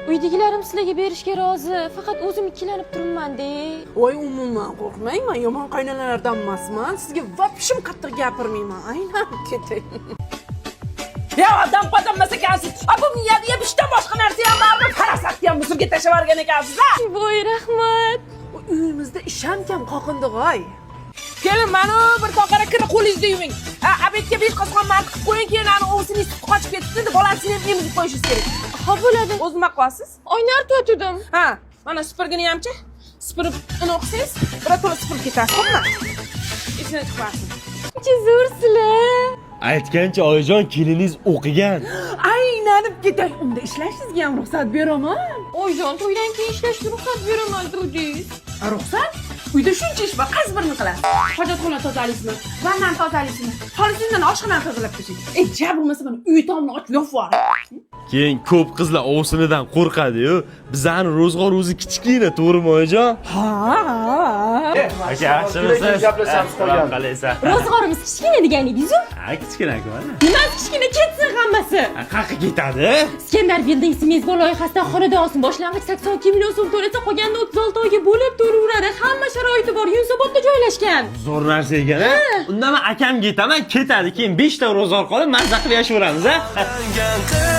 Uydagilarim sizlarga berishga rozi, faqat o'zim ikkilanib turibman-da. Voy, umuman qo'rqmang, man yomon qaynonalardan emasman. Sizga вообще qattiq gapirmayman. Aynan ketay. Ya odam podam emas ekansiz. A, bu miyada yebishdan boshqa narsa ham bormi? Farosatni ham musorga tashlab yuborgan ekansiz, a? Voy, rahmat. Uyimizda ish ham kam, qoqindig'oy. Kelin, mana bir toqara kirni qo'lingizda yuving. A, обед ga besh qozon manti qilib qo'ying, keyin ani ovsiningiz suti qochib ketibdi, bolasini ham emizib qo'yishingiz kerak. Xo'p, bo'ladi. O'zi nima qilyapsiz? Oyna artayotgandim. Ha, mana supurgini hamchi. Supurib, uni o'qisangiz, birato'la supurib ketasiz, xo'pmi? Esidan chiqmasin. Ancha zo'rsizlar. Aytgancha, oyijon, keliningiz o'qigan. Aylanib ketay. Unda ishlashingizga ham ruxsat beraman. Oyijon, to'ydan keyin ishlashga ruxsat beraman dedingiz. A, ruxsat? Uyda shuncha ish bor, qaysi birini qilasiz? Hojatxona tozalaysizmi? Vannani tozalaysizmi? Xolisindan oshxonani tozalab tashlang. Ey, ja bo'lmasa mana uy tomni ochib yopib yuboring. Keyin ko'p qizlar ovsinidan qo'rqadi-yu. Bizani ro'zg'or o'zi kichkina, to'g'rimi, oyijon? Ha. Aka, yaxshimisiz? Gaplashamiz qolgan. Qalaysan? Ro'zg'orimiz kichkina deganingiz-ku? Ha, kichkina-ku mana. Nimasi kichkina, ketsin hammasi. Qayerga ketadi? Iskandar Buildings mezbon loyihasidan xonadon olsin. Boshlang'ich 82 million so'm to'lasa, qolganini 36 oyga bo'lib to'laveradi. Hamma sharoiti bor, Yunusobodda joylashgan. Zo'r narsa ekan, a? Unda men akamga aytaman, ketadi. Keyin 5 ta ro'zg'or qolib, mazza qilib yashayveramiz, a? Qilgan.